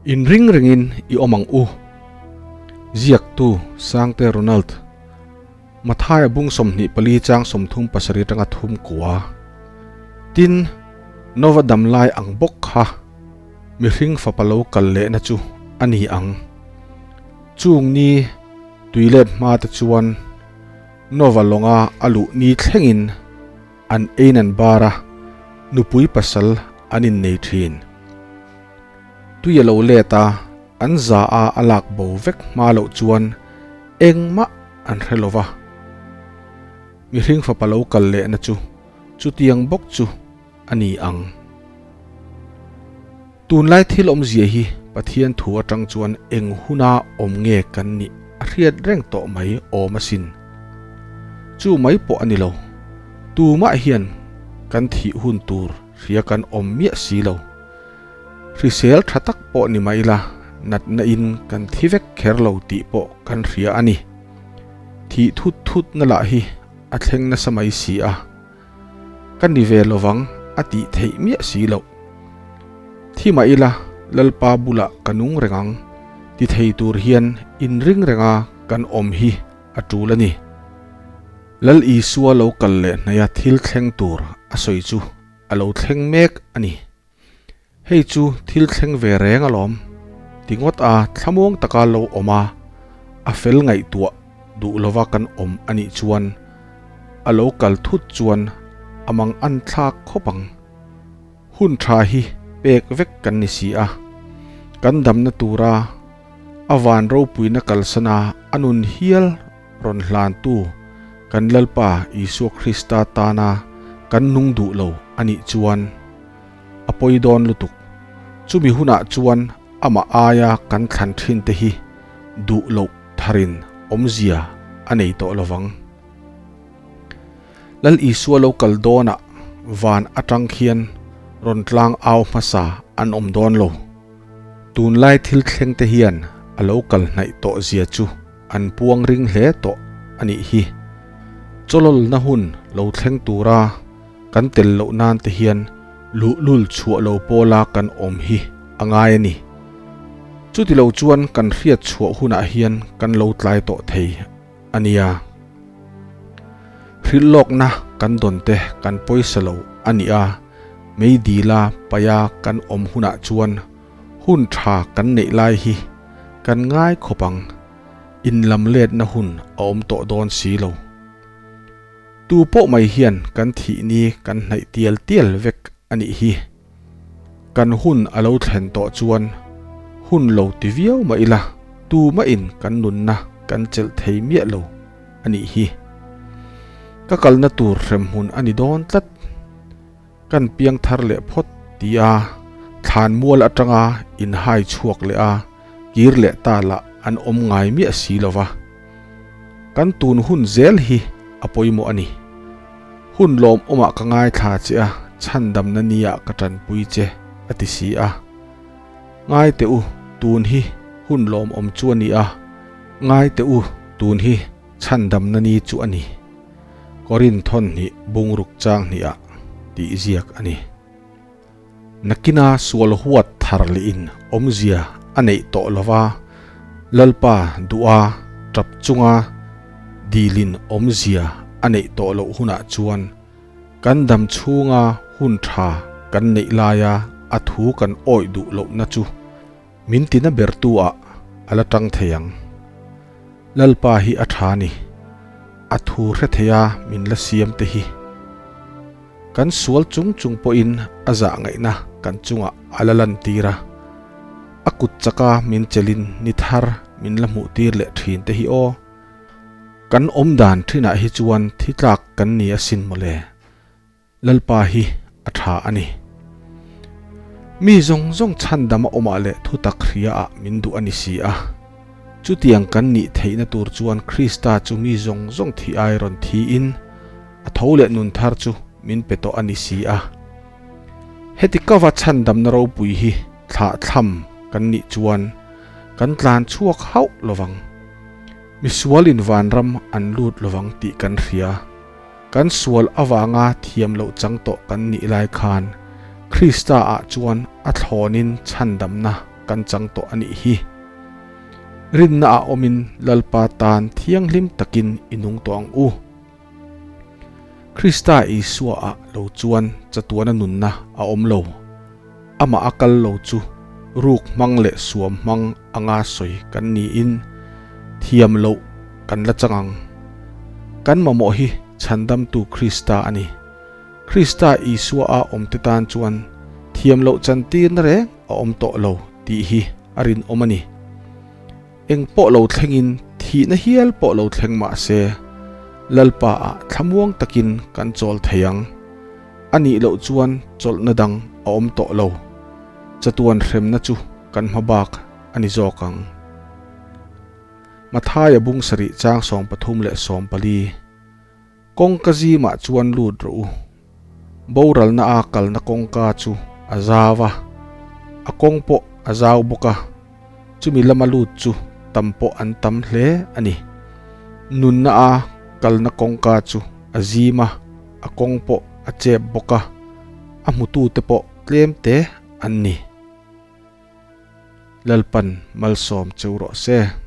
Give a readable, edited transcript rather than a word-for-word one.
Inring rengin i awm ang u. Ziaktu, Sangte Ronald. Mathaia bung 24 chang 37 atanga thum kua. Tin, Nova damlai ang bawk kha mihring fapa lo kal lehna chu a ni ang. Chung ni tuilet hma te chuan Nova lawnga a luh ni thlengin an ein an bar a, nupui pasal an innei thin. Tui a lo let a, an za a a lak bo vek hma loh chuan engmah an hre lo va. Mihring fapa lo kal lehna chu chutiang bawk chu a ni ang. Tunlai thil awmzia hi Pathian thu atang chuan eng huna awm nge kan nih a hriat reng tawh mai awm asin. Chu mai pawh a ni lo. Tumah hian kan thih hun tur hria kan awm miah si lo. Hrisel tha tak pawh ni mai ila natna in kan thi vek kher lo tih pawh kan hria a ni. Thih thut thut na lah hi a thleng nasa mai si a. Ka ni ve lovang a tih theih miah si loh. Thi mah ila Lalpa bulah ka nung reng ang ti thei tur hian inring renga kan awm hi a tul a ni. Lal Isua lo kal leh hnaia thil thleng tur a sawi chu a lo thleng mek a ni. Hei chu thil thleng ve reng alawm ti ngawt a thlamuang taka lo awm a, a fel ngaihtuah duh lova kan awm a nih chuan a lo kal thut chuan a mang an thlak khawp ang. Hun tha hi pek vek kan ni si a, kan damna tura a van ropuina kalsana a nun hial rawn hlantu kan Lalpa Isua Krista tana kan nung duh lo a nih chuan a pawi dawn lutuk. Chumi hunah chuan amah aia kan thlan thin te hi duh loh tharin awmzia a nei tawh lovang. Lal Isua lo kal dawnah van atang khian rawn tlang au hmasa an awm dawn lo. Tunlai thil thleng te hian a lo kal hnaih tawh zia chu an puang ring hle tawh a nih hi. Chawlawlna hun lo thleng tura kan tel loh nan te hian luhlul chhuah lo pawla kan awm hi a ngai a ni. Chuti lo chuan kan hriat chhuah hunah hian kan lo tlai tawh thei a nia. Hrilh lawkna kan dawn te kan pawisa lo a nih a, meidila paia kan awm hunah chuan hun tha kan neih lai hi kan ngai khawp ang, inlam letna hun a awm tawh dawn si lo. Tu pawh mai hian kan thih ni kan hnaih tial tial vek a nih hi. Kan hun a lo thlen tawh chuan hun lo ti viau mah ila tumahin kan nunna kan chelh thei miah lo a nih hi. Ka kalna tur hremhmun a ni dawn tlat. Kan piang thar leh phawt ti a, thlan mual atanga inhai chhuak leh a, kir leh ta lah an awm ngai miah si lo va. Kan tun hun zel hi a pawimawh a ni. Hun lawmawmah ka ngaithla che a, chhandamna nia ka tanpui che, a ti si a. Ngai teh u, tun hi hun lawmawm chu a ni a, ngai teh u, tun hi chhandamna ni chu a ni. Korinthon hnih bungruk chang hnihah tih ziak a ni. Nakina sual huat thar lihin awmzia a neih tawh lova, Lalpa duha tap chunga dilin awmzia a neih tawh loh hunah chuan kan dam chhunga hun tha kan neih laia a thu kan awih duh lohna chu min tina bertu ah a la tang thei ang. Lalpa hi a tha ni, a thu hre theia min la siam te hi. Kan sual chung chung pawhin a zah ngaihna kan chungah a la lantir a, a kut chaka min chelin ni thar min la hmuh tir leh thin te hi aw. Kan awm dan thinah hi chuan thi tlak kan ni asin mawle. Lalpa hi a tha a ni. Mi zawng zawng chhandam a awmah leh thutak hria ah min duh a ni si a. Chutiang kan nih theihna tur chuan Krista chu mi zawng zawng thih ai rawn thiin a tho leh nun thar chu min pe tawh a ni si a. Heti kava chhandamna ropui hi thlahthlam kan nih chuan kan tlan chhuak hauh lovang. Misualin vanram an lut lovang tih kan hria. Kan sual avanga thiam loh chang tawh kan nih lai khan Krista ah chuan a thlawnin chhandamna. kan chang tawh a nih hi. Rinna ah awmin Lalpa tan thianghlim takin i nung tawh ang u. Krista Isua ah lo chuan chatuana nunna a awm lo. Amah a kal lo chu ruk hmang leh suam hmang anga sawi kan niin thiam loh kan la chang ang. Kan mamawh hi chhandamtu Krista a ni. Krista Isua a awmte tan chuan thiam loh chantirna reng a awm tawh lo tih hi a rinawm a ni. Eng pawh lo thlengin thihna hial pawh lo thleng mah se, Lalpa ah thlamuang takin kan chawl thei ang. A nih loh chuan chawlhna dang a awm tawh lo. Chatuan hremna chu kan hma bak a ni zawk ang. Mathaia bung sarih chang 34. Kawngka zimah chuan lut rawh u. Boralna a kalna kawngka chu a zau a, a kawng pawh a zau bawk a, chumi lama lut chu tam pawh an tam hle a ni. Nunna a kalna kawngka chu a zim a, a kawng pawh a chep bawk a, a hmutute pawh tlem te an ni. Lalpan malsawm cheu rawh se.